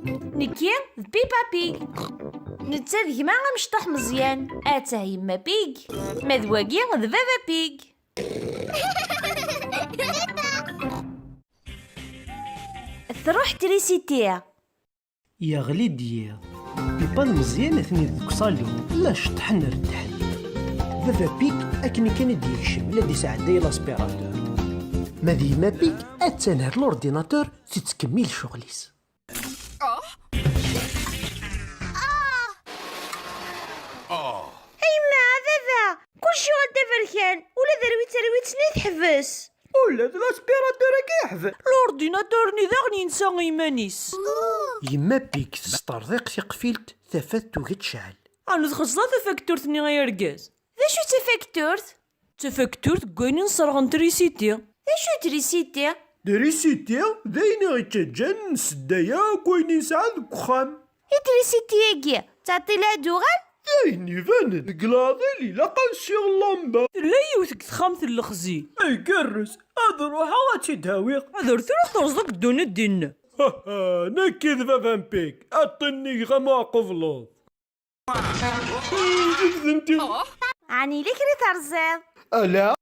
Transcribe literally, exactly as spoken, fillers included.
Nekki d Peppa Pig. Netta d gma amecṭuḥ Meẓyan. Attah yemma Pig. Ma d wagi d baba Pig. Truḥ trisiti. Yeɣli-d yiḍ. Peppa d Meẓyan atni deg uṣalu, la ceṭṭḥen reddḥen. Baba Pig akken kan i d-yekcem, la d-isɛedday l'aspirateur. Ma d yemma Pig, attan ar l'ordinateur, tettkemmil ccɣel-is. A yemma, a baba, kullec yuɣal d aberkan, ula d arwit arwit-nni teḥbes. Ula d l'aspirateur-agi yeḥbes. L'ordinateur-nni daɣen yensa i yiman-is. Yemma Pig tesṭerḍiq tiqfilt, tafat tugi tecɛel. Ɛni txeẓẓer tafakturt-nni ay argaz? D acu d tafakturt? D tafakturt deg wayen i nesserɣ n trisiti. D acu d trisiti? Trisiti d ayen i ɣ-ittaǧǧan nsedday akk ayen i nesɛa deg uxxam. I trisiti-agi, d taṭila ad uɣal? D ayen ibanen, deg leɛḍil ilaq ad nsiɣ llamba. Tella yiwet deg texxamt n lexzin. Igerrez, ad ruḥeɣ ad tt-id-awiɣ. Ad ur truḥ terẓ deg ddunit dinna. Haha, nekki d baba n Pig, aṭṭin-nni gɣam uɛqub luḍ. Ɛni yella kra i terẓiḍ? Ala.